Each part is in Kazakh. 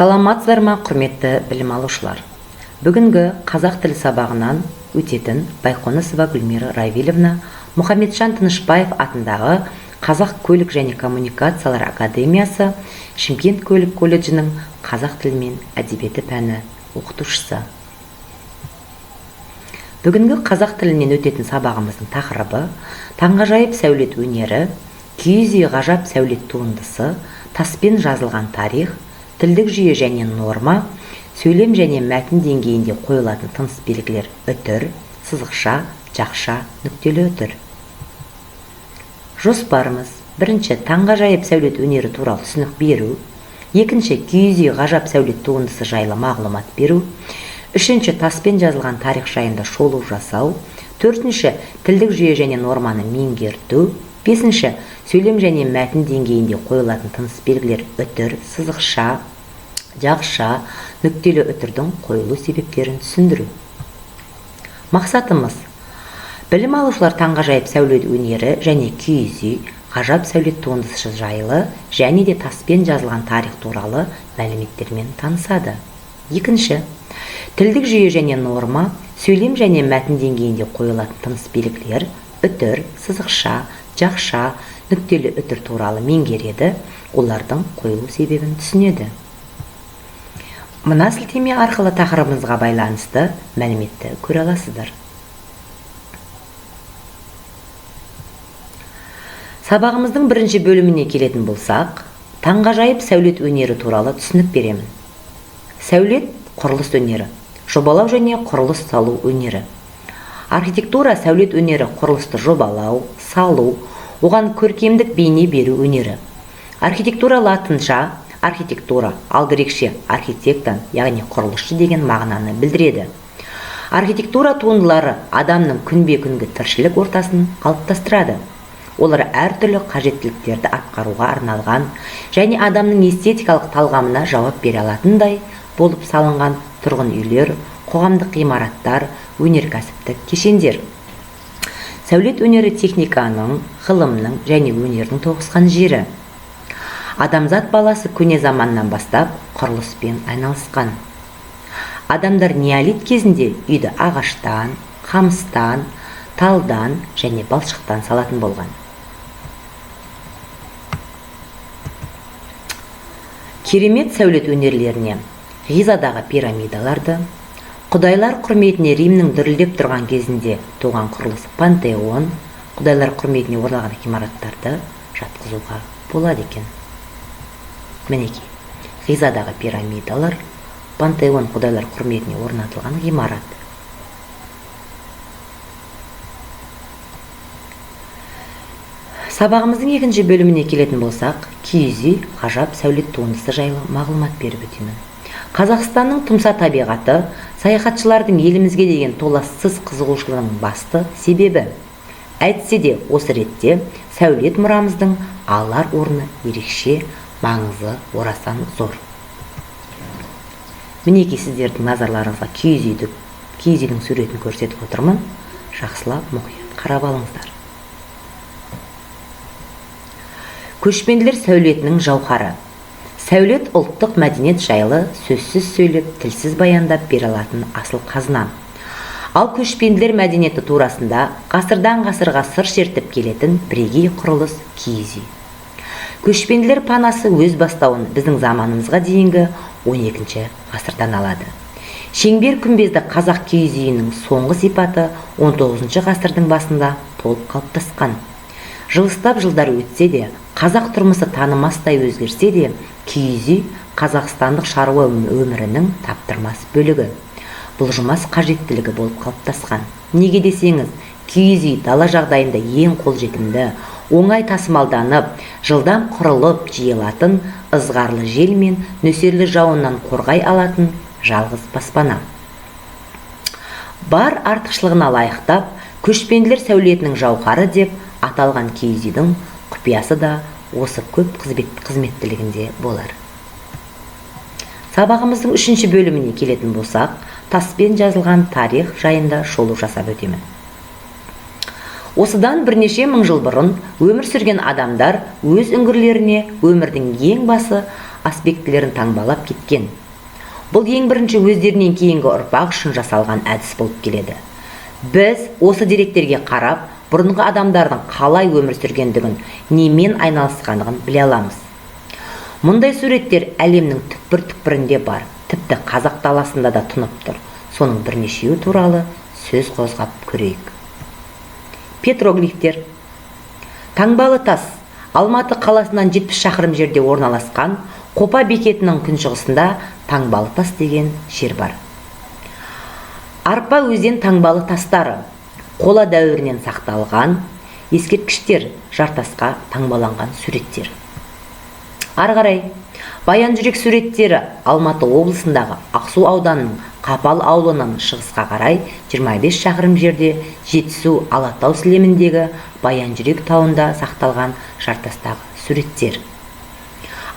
Саламатсыздар ма, құрметті білім алушылар! Бүгінгі қазақ тілі сабағынан өтетін Байқонысова Гүлмира Равилевна, Мұхамеджан Тынышбаев атындағы Қазақ көлік және коммуникациялар академиясы Шымкент көлік колледжінің қазақ тілі мен әдебиеті пәні оқытушысы. Бүгінгі қазақ тілінен өтетін сабағымыздың тақырыбы: таңғажайып сәулет өнері, киіз үй ғажап сәулет туындысы, таспен жазылған тарих, тілдік жүйе және норма, сөйлем және мәтін деңгейінде қойылатын тыныс белгілер: үтір, сызықша, жақша, нүктелі үтір. Жоспарымыз: бірінші, таңғажайып сәулет өнері туралы түсінік беру; екінші, киіз үй ғажап сәулет туындысы жайлы мағлұмат беру; үшінші, таспен жазылған тарих жайында шолу жасау; төртінші, тілдік жүйе және норманы меңгерту; бесінші, сөйлем және мәтін деңгейінде қойылатын тыныс белгілер: үтір, сызықша, жақша, нүктелі үтірдің қойылу себептерін түсіндіру. Мақсатымыз: білім алушылар таңғажайып сәулет өнері және киіз үй ғажап сәулет туындысы жайлы және де таспен жазылған тарих туралы мәліметтермен танысады. Екінші, тілдік жүйе және норма, сөйлем және мәтін деңгейінде қойылатын тыныс белгілер: үтір, сызықша, жақша, нүктелі үтір туралы меңгереді, олардың қойылу себебін түсінеді. Мына сілтеме арқылы тақырыбымызға байланысты мәліметті көре аласыздар. Сабағымыздың бірінші бөліміне келетін болсақ, таңғажайып сәулет өнері туралы түсінік беремін. Сәулет – құрылыс өнері, жобалау және құрылыс салу өнері. Архитектура – сәулет өнері, құрылысты жобалау, салу, оған көркемдік бейне беру өнері. Архитектура латынша архитектура, ал грекше архитектон, яғни құрылысшы деген мағынаны білдіреді. Архитектура туындылары адамның күнбе-күнгі тіршілік ортасын қалыптастырады. Олар әртүрлі қажеттіліктерді атқаруға арналған және адамның эстетикалық талғамына жауап бере алатындай болып салынған тұрғын үйлер, қоғамдық ғимараттар, өнеркәсіптік кешендер. Сәулет өнері – техниканың, ғылымның және өнердің тоғысқан жері. Адамзат баласы көне заманнан бастап құрылыспен айналысқан. Адамдар неолит кезінде үйді ағаштан, қамыстан, талдан және балшықтан салатын болған. Керемет сәулет өнерлеріне Ғизадағы пирамидаларды, құдайлар құрметіне Римнің дүрілдеп тұрған кезінде туған құрылыс Пантеон, құдайлар құрметіне орналған ғимараттарды жатқызуға болады екен. Мінекей, Ғизадағы пирамидалар, Пантеон, құдайлар құрметіне орнатылған ғимарат. Сабағымыздың екінші бөліміне келетін болсақ, киіз үй ғажап сәулет туындысы жайлы мағлұмат беріп өтемін. Қазақстанның тұмса табиғаты – саяхатшылардың елімізге деген толассыз қызығушылығының басты себебі. Әйтсе де, осы ретте сәулет мұрамыздың алар орны ерекше, маңызы орасан зор. Мінекей, сіздердің назарларыңызға киіз үйдің суретін көрсетіп отырмын. Жақсылап, мұқият қарап алыңыздар. Көшпенділер сәулетінің жауһары. Сәулет – ұлттық мәдениет жайлы сөзсіз сөйлеп, тілсіз баяндап бере алатын асыл қазына. Ал көшпенділер мәдениеті турасында ғасырдан ғасырға сыр шертіп келетін бірегей құрылыс – киіз үй. Көшпенділер панасы өз бастауын біздің заманымызға дейінгі 12 ғасырдан алады. Шеңбер күмбезді қазақ киіз үйінің соңғы сипаты 19 ғасырдың басында толық қалыптасқан. Жылыстап жылдар өтсе де, қазақ тұрмысы танымастай өзгерсе де, киіз үй қазақстандық шаруа өмірінің таптырмас бөлігі, бұлжымас қажеттілігі болып қалыптасқан. Неге десеңіз, киіз үй дала жағдайында ең қолжетімді, оңай тасымалданып, жылдам құрылып жиылатын, ызғарлы жел мен нөсерлі жауыннан қорғай алатын жалғыз баспана. Бар артықшылығына лайықтап, көшпенділер сәулетінің жауһары деп аталған киіз үйдің құпиясы да осы көп қызметтілігінде болар. Сабағымыздың үшінші бөліміне келетін болсақ, таспен жазылған тарих жайында шолу жасап өтемін. Осыдан бірнеше мың жыл бұрын өмір сүрген адамдар өз үңгірлеріне өмірдің ең басы аспектілерін таңбалап кеткен. Бұл ең бірінші өздерінен кейінгі ұрпақ үшін жасалған әдіс болып келеді. Біз осы деректерге қарап, бұрынғы адамдардың қалай өмір сүргендігін, немен айналысқандығын біле аламыз. Мұндай суреттер әлемнің түкпір-түкпірінде бар, тіпті қазақ даласында да тұнып тұр. Соның бірнешеуі туралы сөз қозғап көрейік. Петроглифтер. Таңбалы тас Алматы қаласынан 70 шақырым жерде орналасқан Қопа бекетінің күншығысында Таңбалы тас деген жер бар. Арпа өзен таңбалы тастары қола дәуірінен сақталған ескерткіштер, жартасқа таңбаланған суреттер. Ары қарай Баян жүрек суреттері Алматы облысындағы Ақсу ауданының Қапал ауылынан шығысқа қарай 25 шақырым жерде Жетісу Алатау сілеміндегі Баян жүрек тауында сақталған жартастағы суреттер.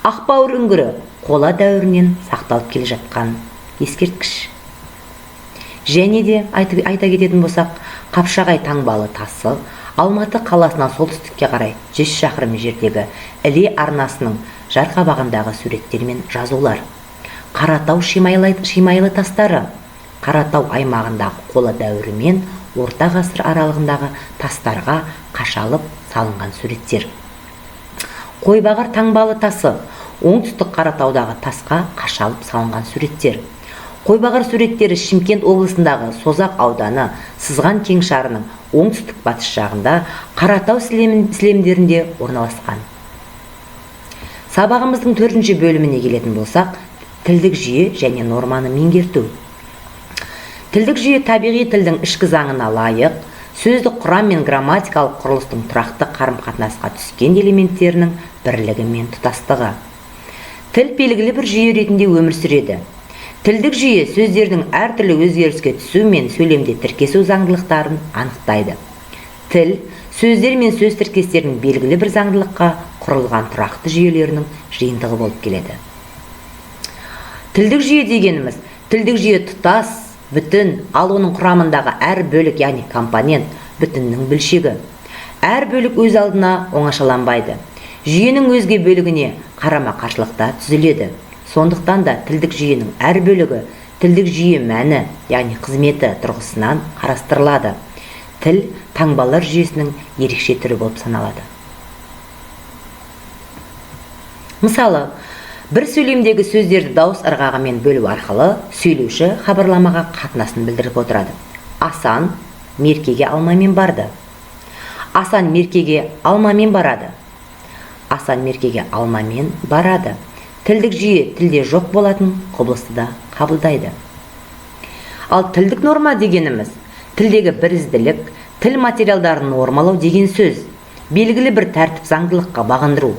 Ақбауыр үңгірі қола дәуірінен сақталып келе жатқан ескерткіш. Және де айта кететін болсақ, Қапшағай таңбалы тасы Алматы қаласынан солтүстікке қарай 100 шақырым жердегі Іле арнасының жарқабағындағы суреттер мен жазулар. Қаратау шимайлы тастары Қаратау аймағындағы қола дәуірі мен орта ғасыр аралығындағы тастарға қашалып салынған суреттер. Қойбағар таңбалы тасы оңтүстік Қаратаудағы тасқа қашалып салынған суреттер. Қойбағар суреттері Шымкент облысындағы Созақ ауданы Сызған кеңшарының оңтүстік батыс жағында Қаратау сілемдерінде орналасқан. Сабағымыздың төртінші бөліміне келетін болсақ, тілдік жүйе және норманы меңгерту. Тілдік жүйе табиғи тілдің ішкі заңына лайық, сөздік құрам мен грамматикалық құрылыстың тұрақты қарым-қатынасқа түскен элементтерінің бірлігі мен тұтастығы. Тіл белгілі бір жүйе ретінде өмір сүреді. Тілдік жүйе сөздердің әртүрлі өзгеріске түсу мен сөйлемде тіркесу заңдылықтарын анықтайды. Тіл сөздер мен сөз тіркестерінің белгілі бір заңдылыққа құрылған тұрақты жүйелерінің жиынтығы болып келеді. Тілдік жүйе дегеніміз, тілдік жүйе тұтас, бүтін, ал оның құрамындағы әр бөлік, яғни компонент, бүтіннің бөлшегі. Әр бөлік өз алдына оңашаланбайды. Жүйенің өзге бөлігіне қарама-қарсылықта түзіледі. Сондықтан да тілдік жүйенің әр бөлігі тілдік жүйе мәні, яғни қызметі тұрғысынан қарастырылады. Тіл таңбалар жүйесінің ерекше түрі болып саналады. Мысалы, бір сөйлемдегі сөздерді дауыс ырғағымен бөлу арқылы сөйлеуші хабарламаға қатынасын білдіріп отырады. Асан меркеге алмамен барды. Асан меркеге алмамен барады. Асан меркеге алмамен барады. Тілдік жүйе тілде жоқ болатын құбылысты да қабылдайды. Ал тілдік норма дегеніміз тілдегі бірізділік, тіл материалдарын нормалау деген сөз, белгілі бір тәртіп заңдылыққа бағындыру.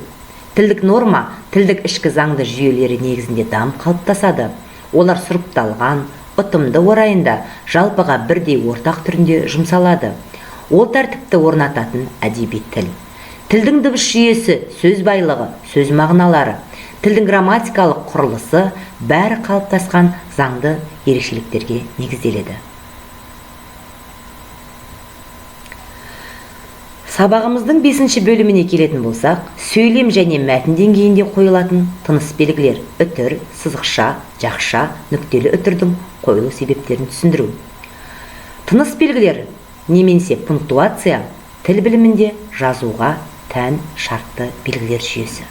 Тілдік норма тілдік ішкі заңды жүйелері негізінде дамып қалыптасады. Олар сұрыпталған, ұтымды орайында жалпыға бірдей ортақ түрінде жұмсалады. Ол тәртіпті орнататын әдеби тіл. Тілдің дыбыс жүйесі, сөз байлығы, сөз мағыналары, тілдің грамматикалық құрылысы бәрі қалыптасқан заңды ерекшеліктерге негізделеді. Сабағымыздың 5-ші бөліміне келетін болсақ, сөйлем және мәтін деңгейінде қойылатын тыныс белгілер, үтір, сызықша, жақша, нүктелі үтірдің қойылу себептерін түсіндіру. Тыныс белгілер немесе пунктуация тіл білімінде жазуға тән шартты белгілер жүйесі.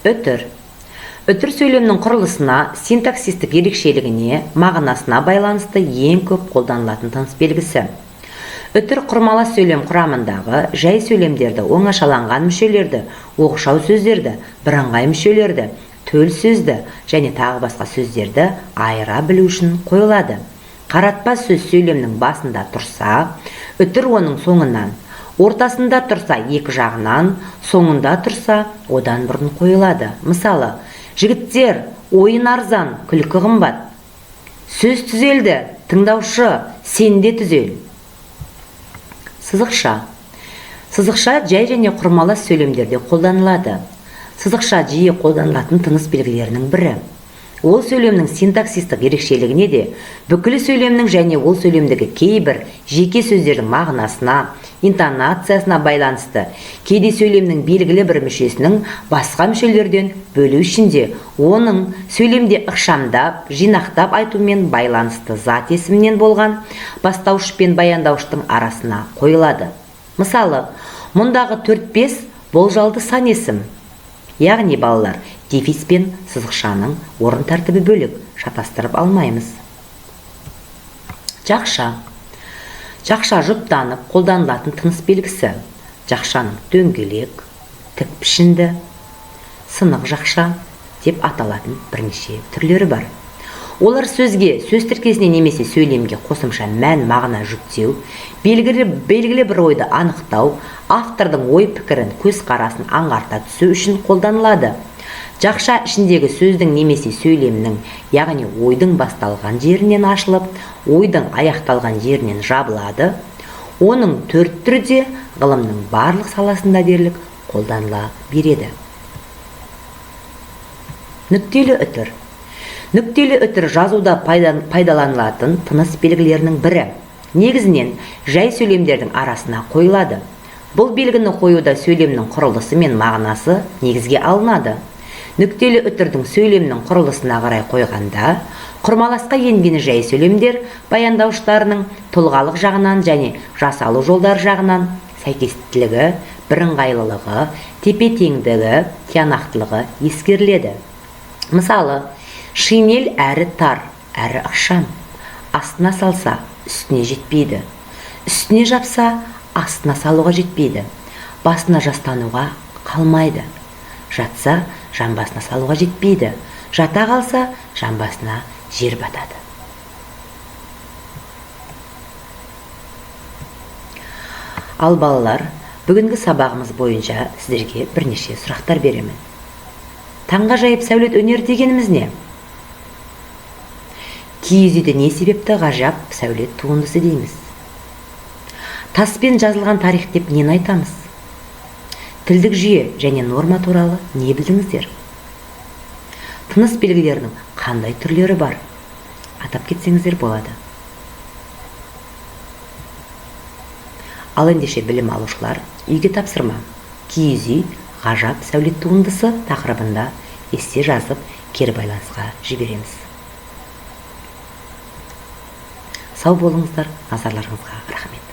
Үтір. Үтір сөйлемнің құрылысына, синтаксистік ерекшелігіне, мағынасына байланысты ең көп қолданылатын тыныс белгісі. Үтір құрмалас сөйлем құрамындағы жай сөйлемдерді, оңашаланған мүшелерді, оқшау сөздерді, бірыңғай мүшелерді, төл сөзді және тағы басқа сөздерді айыра білу үшін қойылады. Қаратпа сөз сөйлемнің басында тұрса, үтір оның соңынан, ортасында тұрса екі жағынан, соңында тұрса одан бұрын қойылады. Мысалы, жігіттер, ойын арзан, күлкі қымбат. Сөз түзелді, тыңдаушы, сен де түзел. Сызықша. Сызықша жай және құрмалас сөйлемдерде қолданылады. Сызықша жиі қолданылатын тыныс белгілерінің бірі. Ол сөйлемнің синтаксистік ерекшелігіне де, бүкіл сөйлемнің және ол сөйлемдегі кейбір жеке сөздердің мағынасына, интонациясына байланысты, кейде сөйлемнің белгілі бір мүшесінің басқа мүшелерден бөлу үшін де оның сөйлемде ықшамдап, жинақтап айтумен байланысты зат есімнен болған бастауыш пен баяндауыштың арасына қойылады. Мысалы, мұндағы 4-5 болжалды сан есім. Яғни балалар, дефис пен сызықшаның орын тәртібі бөлек, шатастырып алмаймыз. Жақша. Жақша жұптанып қолданылатын тыныс белгісі. Жақшаның дөңгелек, тік пішінді, сынық жақша деп аталатын бірнеше түрлері бар. Олар сөзге, сөз тіркесіне немесе сөйлемге қосымша мән мағына жүктеу, белгілі бір ойды анықтау, автордың ой пікірін, көзқарасын аңғарта түсу үшін қолданылады. Жақша ішіндегі сөздің немесе сөйлемнің, яғни ойдың басталған жерінен ашылып, ойдың аяқталған жерінен жабылады. Оның төрт түрі де ғылымның барлық саласында дерлік қолданыла береді. Нүктелі үтір. Нүктелі үтір жазуда пайдаланылатын тыныс белгілерінің бірі. Негізінен жай сөйлемдердің арасына қойылады. Бұл белгіні қоюда сөйлемнің құрылысы мен мағынасы негізге алынады. Нүктелі үтірдің сөйлемнің құрылысына қарай қойғанда, құрмаласқа енген жай сөйлемдер баяндауыштарының тұлғалық жағынан және жасалу жолдары жағынан сәйкестілігі, бірыңғайлылығы, тепе-теңдігі, тиянақтылығы ескеріледі. Мысалы, шинель әрі тар, әрі ықшам. Астына салса, үстіне жетпейді. Үстіне жапса, астына салуға жетпейді. Басына жастануға қалмайды. Жатса, жамбасына салуға жетпейді. Жата қалса, жамбасына жер батады. Ал балалар, бүгінгі сабағымыз бойынша сіздерге бірнеше сұрақтар беремін. Таңғажайып сәулет өнері дегеніміз не? Киіз үйді не себепті ғажап сәулет туындысы дейміз? Таспен жазылған тарих деп нені айтамыз? Тілдік жүйе және норма туралы не білдіңіздер? Тыныс белгілерінің қандай түрлері бар? Атап кетсеңіздер болады. Ал ендеше білім алушылар, үйге тапсырма. Киіз үй ғажап сәулет туындысы тақырыбында эссе жазып, кері байланысқа жібереміз. Сау болыңыздар, назарларыңызға рахмет.